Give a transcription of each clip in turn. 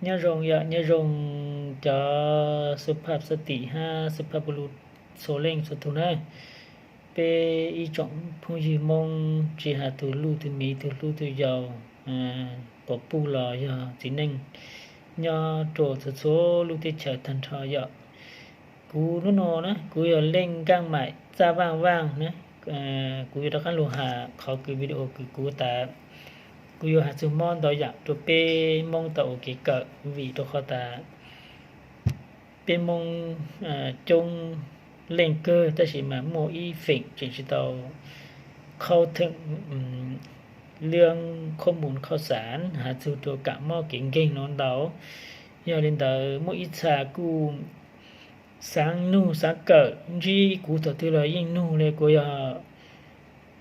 Nyob zoo yom, nyob zoo cov xub phaj xab tim hab xub phaj npu lus txhua leej txhua tug na. Peb ib tsoom phooj ywg Moob tsis has tug luj tug miv tug hlub tug yau, quas puj los yog txiv neej nyob rua txhua txhua lub teb chaws tag nrho yom. Kuv hnub nuav na kuv yog Leej Nkaaj Maim Txaj Vaaj Vaaj na, kuv yuav rov qaab lug has qhov kws video kws kuv tas, kuv yuav has txug mob ntau yaam rua peb Moob tau ua kev kawm, vim rua qhov tas peb Moob coob leej kawg tab sis mas muaj ib feem tseem tsis tau qhaub theem liab qhob mus qhaub xaav has txug rua kaam mob kev nkeeg nuav ntau. Yog li ntawd muaj ib txha kuj xaav nug xaav kawm, ntsib kuv thaum twg los yeej nug le, kuv yog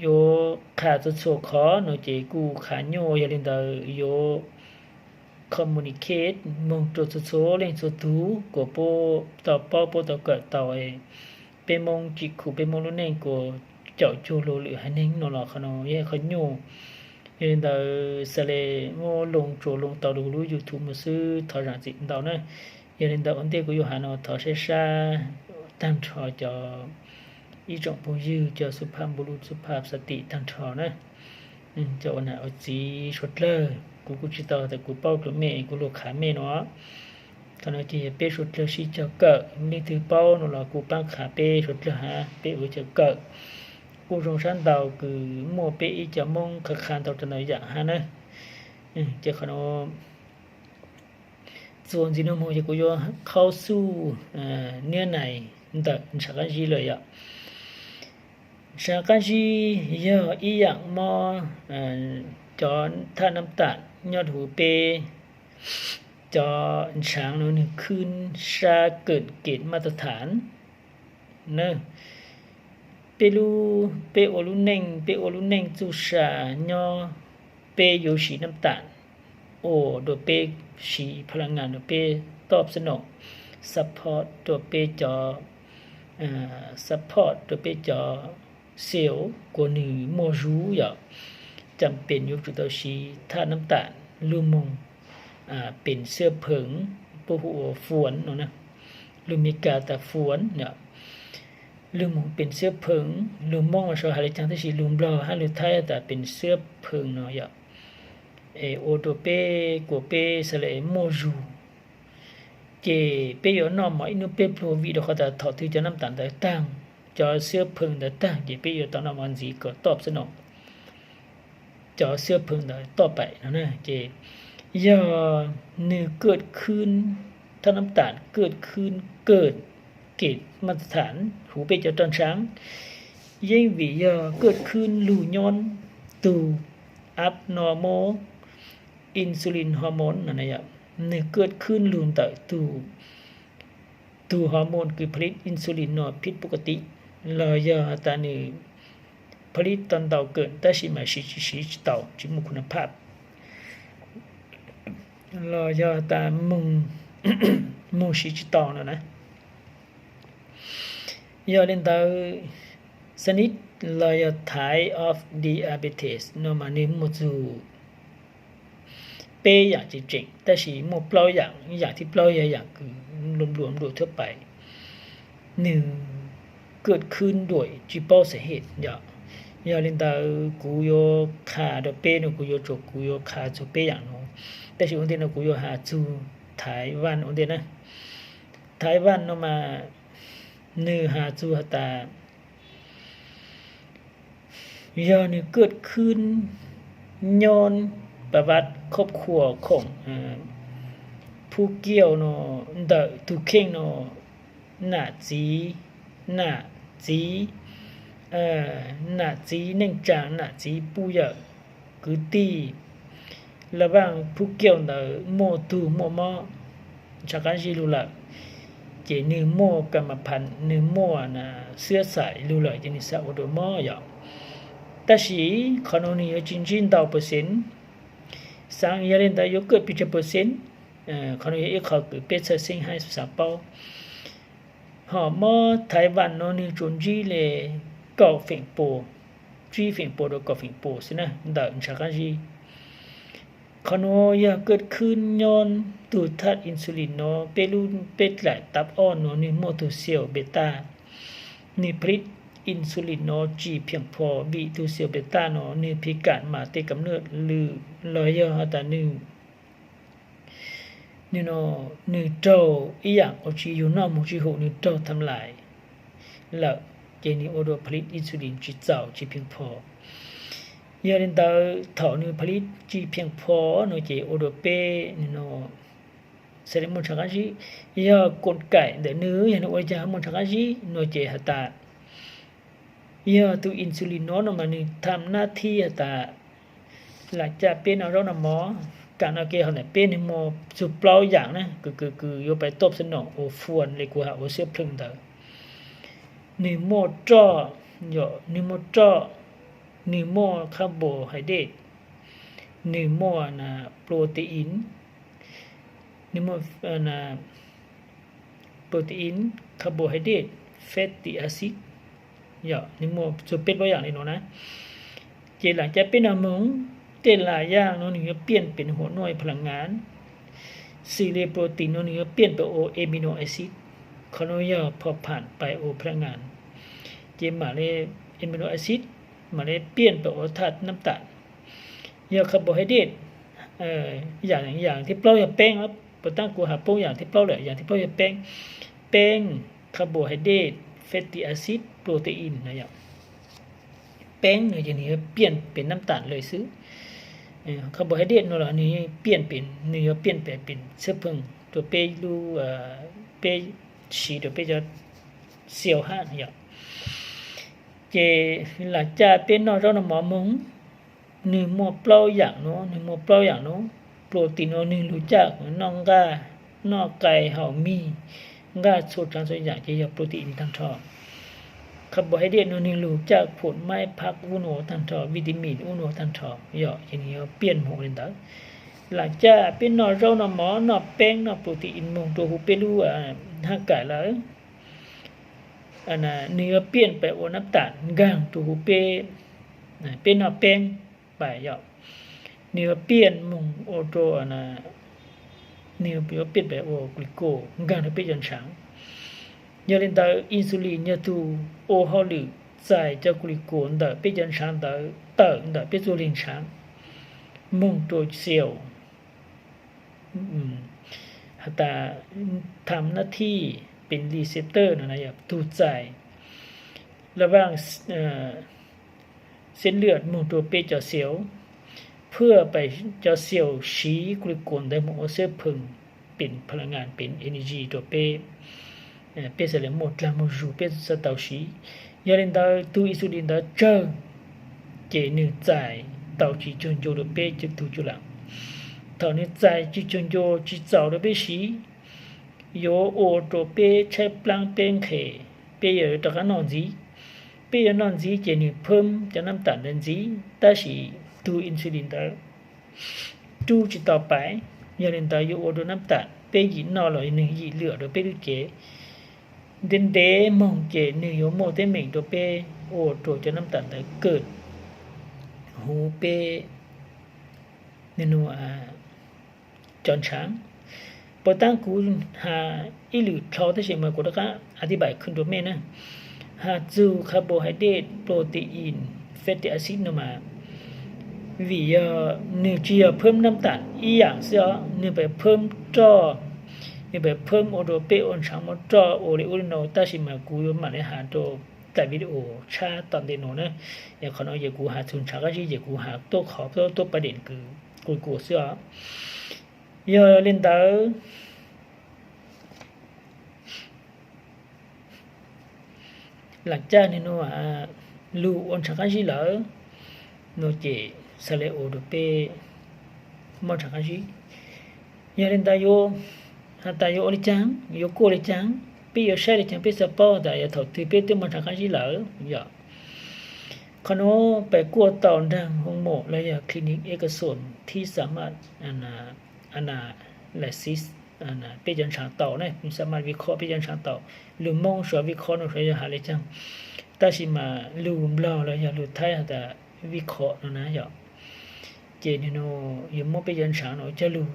yuav qha txhua txhua qhov no ces kuj qha nyuaj, yog li ntawd yuav communicate moog rua txhua txhua leej txhua tug kuas puab tau paub puab tau kawm tau. Peb Moob tsim khu peb Moob lub neej kuas caum cuag luas lwm haiv neeg no los qhov no yog qhov nyuaj. Yog li ntawd xaav le muab loo tsuas loo tau lug lub YouTube mus xwb, thov zaam txim ntau na. Yog li ntawd ua ntej kuv yuav has no thov saib sab taag nrho cov ib tsoom phooj ywg cov xub phaj npu lus xub phaj xab tim taag nrho na. Cov ua nam ua txiv suav dlawg, kuv kuj tsis tau tas kuv paub dlua mej kuv lug qha mej no. Qhov no ces yog peb suav dlawg sib cog kawm, leej twg paub no los kuj paab qha peb suav dlawg hab peb ua cov kawm. Kuj zoo sab ntau kws muaj peb ib co Moob qha qha ntau rua ntau yaam hab na. Ces qhov no txuas ntxiv nuav moog ces kuv yuav qhaub xuj niab nais ntawm ntshav qaab zib lawm yom. Ntshav qaab zib yog ib yaam mob cov thaj nab tam nyob huv peb cov ntshav nuav nwg khwb sab kawm kev maj tab thav na. Peb lub, peb ua lub neej, peb ua lub neej txuj sa nyob, peb yuav siv nab tam ua rua peb siv pha la ngas rua peb toj xab noom, support rua peb cov, support rua peb cov cell kuas nwg muaj zug yom. Cam pem yuav tsum tau siv thaj nab tam lug moog pem xwb pheem, puab hu ua fuan no, lug Meskas tas fuan yom. Lug moog pem xwb pheem, lug Moob ua sau has le caag tab sis lug Nplog hab lug Thaib tas pem xwb pheem no yom. Es ua rua peb kuas peb xaav le muaj zug, ces peb yuav noj mov ib nub peb pluag vim rua qhov tas thaum twg cov nab tam ntawd taag, cov xwb pheem ntawd taag ces peb yuav tau noj mov ntxiv kom toj xab noom cov xwb pheem ntawd toj paim no na. Ces yog nwg kawm khwb, thaj nab tam kawm khwb kawm kev maj tab thav huv peb cov roj ntshav, yeej vim yog kawm khwb lug nyob tug abnormal insulin hormone no, nwg kawm khwb lug ntawm tug hormone kws ผลิต insulin no ผิดปกติ los yog has tas nwg ผลิต tau ntau kawm tab sis mas siv tsis siv tsis tau, tsis muaj คุณภาพ los yog has tas moog siv tsis tau no na. Yog le ntawd, ชนิด los yog type of diabetes no mas nwg muaj txug peb yaam tseem tseem tab sis muaj plaub yaam, yaam thib plaub yog yaam kws lua nplua nplua thuab pais, nwg kawm khwb duam tsis paub สาเหตุ yom. Yog le ntawd kuv yuav qha rua peb no, kuv yuav tsuas kuv yuav qha txug peb yaam no, tab sis ua ntej no kuv yuav has txug Thaiv Vaaj ua ntej na. Thaiv Vaaj no mas nwg has txug has tas yog nwg kawm khwb nyob ประวัติ ครอบครัว khoom ผู้เกี่ยว no ntawm tug kheej no, nam txiv, nam txiv, nam txiv neej tsaa, nam txiv puj yawm, kwv tij, la vaaj ผู้เกี่ยว ntawd muaj tug muaj mob ntshav qaab zib lug lawm, ces nwg muaj กรรมพันธุ์, nwg muaj xwb xaim lug lawm ces nwg xaav ua dua mob yom. Tab sis qhov no nwg yuav tsis ntsib ntau percent, xaav yog le ntawd yuav kawm pes tsawg percent, qhov no yog ib qho kws peb txhaj xeeb hab xaav paub. Ho mob Thaiv Vaaj no nwg tsuas ntsib le kaum feem pua, tsib feem pua rua kaum feem pua xwb na ntawm ntshav qaab zib. Qhov nuav yog kawm khwb nyob tug thaj insulin no, peb lub, peb daim tab ob no nwg muaj tug xiaus beta, nwg ผลิต insulin no tsis เพียงพอ vim tug xiaus beta no nwg ผิดการ mas tej kam nwj lwm los yog has tas nwg, nwg no, nwg raug ib yaam uas tsis yug noj moog tsis hum nwg raug tham lais lawm, ces nwg ua dua ผลิต insulin tsis txaus tsis เพียงพอ. Yog li ntawd thaum nwg ผลิต tsis เพียงพอ no ces ua dua peb nwg no xav le muaj ntshav qaab zib, yog กลไก ntawm nwg yog nwg ua li cas muaj ntshav qaab zib no ces has tas yog tug insulin no no mas nwg tham nab thib has tas lam caj peb noj zaub noj mov, kaam no ke ho ntawm peb nwg muaj txug plaub yaam na, kws kws kws yuav pais toj xab noom ua fuan le kuv has ua xwb plhwg ntawd. Nwg muaj roj, yog nwg muaj roj, nwg muaj carbohydrate, nwg muaj protein, nwg muaj protein, carbohydrate, fatty acid, yog nwg muaj txug peb plaub yaam le no na. Ces lam caj peb noj moog, tej lam yaam no nwg yuav piaj pem huam nuaj พลังงาน, xws le protein no nwg yuav piaj pem ua amino acid, qhov no yog phom pham pais ua พลังงาน, ces mam le amino acid mam le piaj pem ua thaj nab tam. Yog carbohydrate, yaam, yaam thib plaub yog peeb, puas taab kuv has poob yaam thib plaub lawm, yaam thib plaub yog peeb, peeb, carbohydrate, fatty acid, protein no yog peeb no ces nwg yuav piaj pem nab tam lawm xwb. Carbohydrate no los nwg piaj pem, nwg yuav piaj pem pem xwb plhwg rua peb lub, peb siv rua peb cov xiaus hab no yog. Ces lam caj peb noj zaub noj mov moog, nwg muaj plaub yaam nuav, nwg muaj plaub yaam nuav. Protein no nwg lug caj noj nqaj, noj qai haus mig, nqaj txhua tsaav txhua yaam ces yog protein taag nrho. Carbohydrate no nwg lug caj khuam maib phab ub nuav taag nrho, vitamin ub nuav taag nrho, yog ces nwg yuav piaj moog ua le ntawd. Lam caj peb noj zaub noj mov, noj peeb noj protein moog rua huv peb lub hab kaim lawm, nwg yuav piaj pem ua nab tam nkaag rua huv peb, peb noj peeb pais yog, nwg yuav piaj moog ua rua, nwg yuav piaj pem ua glucose nkaag rua peb cov ntshaav. Yog le ntawd insulin yog tug ua hauj lwm txais cov glucose ntawm peb cov ntshaav ntawd tawm ntawm peb txuj leeg ntshaav moog rua xiaus, has tas tham nab thib pem receptor no yog tug txais la vaaj xeb lwj moog rua peb cov xiaus, phwj pais cov xiaus siv glucose ntawd moog ua xwb plhwg pem พลังงาน pem energy rua peb, peb xaav le muaj dlaag muaj zug peb xaav tau siv. Yog le ntawd tug insulin ntawd tsawg, ces nwg txais tau tsis cuag ncua rua peb tug cuj lam. Thaum nwg txais tsis cuag ncua tsis txaus rua peb siv, yuav ua rua peb tshaib plaab peb nqhes, peb yuav rov qaab noj ntxiv. Peb yuav noj ntxiv ces nwg phab cov nab tam ntawd ntxiv, tab sis tug insulin ntawd rub tsis tau pais, yog le ntawd yuav ua rua nab tam peb yim noj los nwg yim lwm rua peb lub cev. Ntev ntev moog ces nwg yuav muaj teeb meem rua peb, ua rua cov nab tam ntawd kawm huv peb cov ntshaav. Puas taab kuv has ib lwm dlhau tab sis mas kuv rov qaab a ti baim khwv rua mej na. Has txug carbohydrate, protein, fatty acid no mas, vim yog nwg tsis yog phab nab tam ib yaam xwb os, nwg pem phab roj, nwg pem phab ua rua peb ua ntshaav muaj roj ua le ub le no, tab sis mas kuv yuav mam le has rua daim video tshab tom ntej no na. Yog qhov no yog kuv has txug ntshav qab zib, yog kuv has tuab qhov tuab pab deem kws kuv kuas xwb os. Yog le ntawd, lam caj nwg nuav lug ua ntshav qab zib lawm no ces xaav le ua rua peb muaj ntshav qab zib. Yog le ntawd yuav has tas yuav ua le caag, yuav kuaj le caag, peb yuav saib le caag peb xaav paub tas yog thaum twg peb twb muaj ntshav qab zib lawm yom. Qhov nuav peb kuaj tau nraag hoo mom los yog clinic X-ray thib xav maj analysis peb cov ntshav tau na, xav maj vij khov peb cov ntshav tau. Lug Moob suav vij khov no suav yog has le caag, tab sis mas lug Nplog los yog lug Thaib has tas vij khov no na yom. Ces nim no yuav muab peb cov ntshaav no coj lug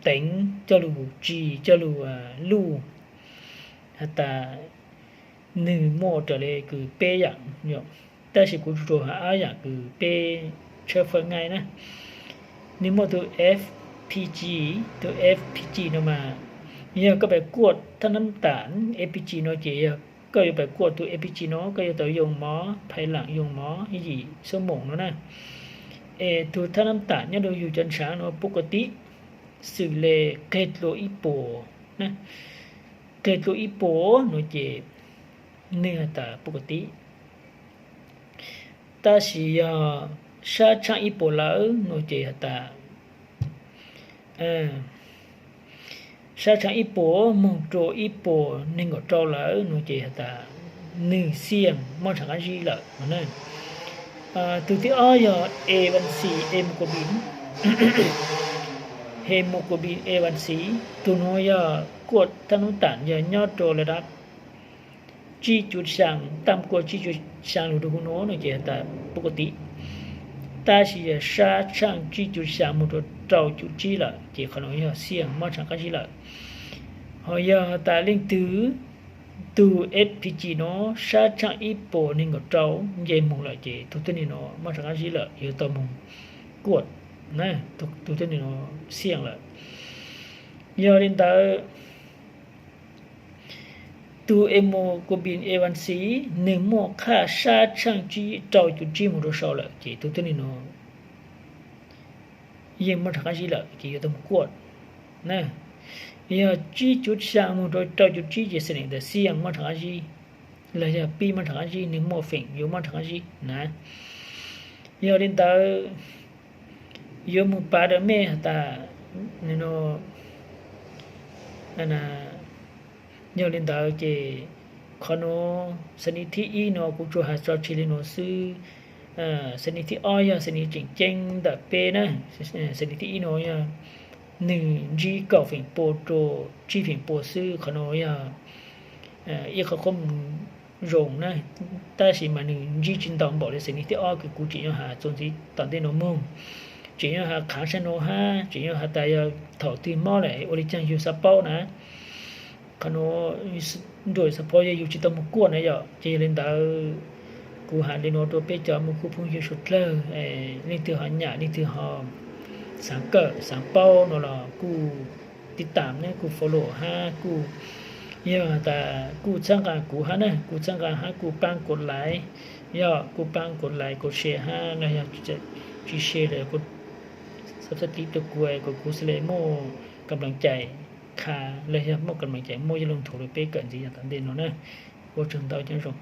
teev, coj lug tsim, coj lug luj has tas nwg muaj raws le kws peb yaam. Tab sis kuv tsuas has ob yaam kws peb tshawb fawb nqaij na. Nwg muaj tug F P G, tug F P G no mas yog koj pais kuaj thaj nab tam A P G no ces yog koj yuav pais kuaj tug A P G no koj yuav tau yoo mov, phais laam yoo mov yim xuab moos no na. Es tug thaj nab tam nyob rau yug cov ntshaav no pub kov tib xwm le qeg dlua ib puas, qeg dlua ib puas no ces nwg has tas pub kov tib. Tab sis yog sab tshaaj ib puas lawm no ces has tas, sab tshaaj ib puas moog rua ib puas neeg nkaum rau lawm no ces has tas nwg xiam mob ntshav qaab zib lawm no na. Tug thib ob yog A one C, hemoglobin, hemoglobin A one C. Tug nuav yog kuaj thaj nub tam yog nyob rua lawm dab tsib cuv xyaa, tam kuaj tsib cuv xyaa lug rua huv nuav no ces has tas pub kov tib. Tab sis yog sab tshaaj tsib cuv xyaa moog rua rau cuv tsib lawm ces qhov nuav yog xiam mob ntshav qaab zib lawm. Ho yog has tas leej twg tug F P G no sab tshaaj ib puas neeg nkaum rau nce moog lawm ces tug tuab neeg no mob ntshav qaab zib lawm, yuav tau moog kuaj, tug tuab neeg no xiam lawm. Yog li ntawd tug hemoglobin A one C nwg muaj qhaj sab tshaaj tsib rau cuv tsib moog rua sau lawm ces tug tuab neeg no yeej mob ntshav qaab zib lawm ces yuav tau moog kuaj. Yog tsib cuv xyaa moog rua rau cuv tsib ces xeem tas xiam mob ntshav qaab zib, los yog pib mob ntshav qaab zib, nwg muaj feem yuav mob ntshav qaab zib na. Yog li ntawd yuav moog pav rua mej has tas, yog li ntawd ces qhov nuav xanib thib ib no kuv tsuas has tso tseg li nuav xwb. Xanib thib ob yog xanib tseem ceeb ntawm peb na. Xanib thib ib no yog nwg ntsib kaum feem pua rua tsib feem pua xwb, qhov nuav yog ib qhov qub zoo na, tab sis mas nwg ntsib tsi ntau npaum le xanib thib ob kws kuv tseem yuav has txuas ntxiv tom ntej nuav moog. Tseem yuav has qhaav sab nuav hab tseem yuav has tas yog thaum twg mob lawm ua li caag yug xav paub na. Qhov nuav nruam xav paub yog yug tsi tau moog kuaj na yom. Ces yog li ntawd kuv has li nuav rua peb cov muam khub phooj ywg suav dlawg, leej twg ho nyam leej twg ho xaav kawm xaav paub no los kuj tiv tam ne, kuj follow hab kuj, yog tas kuj txhawb nqa kuv hab na, kuj txhawb nqa hab kuj paab kuv like, yog kuj paab kuv like kuv share hab los yog tsi share los subscribe rua kuv kom kuv xwb le muaj kam pleev cai qha los yog muaj kam pleev cai muaj yog lug nthuav rua peb kawm ntxiv yaam tom ntej no na. Ua tsaug ntau, nyob zoo.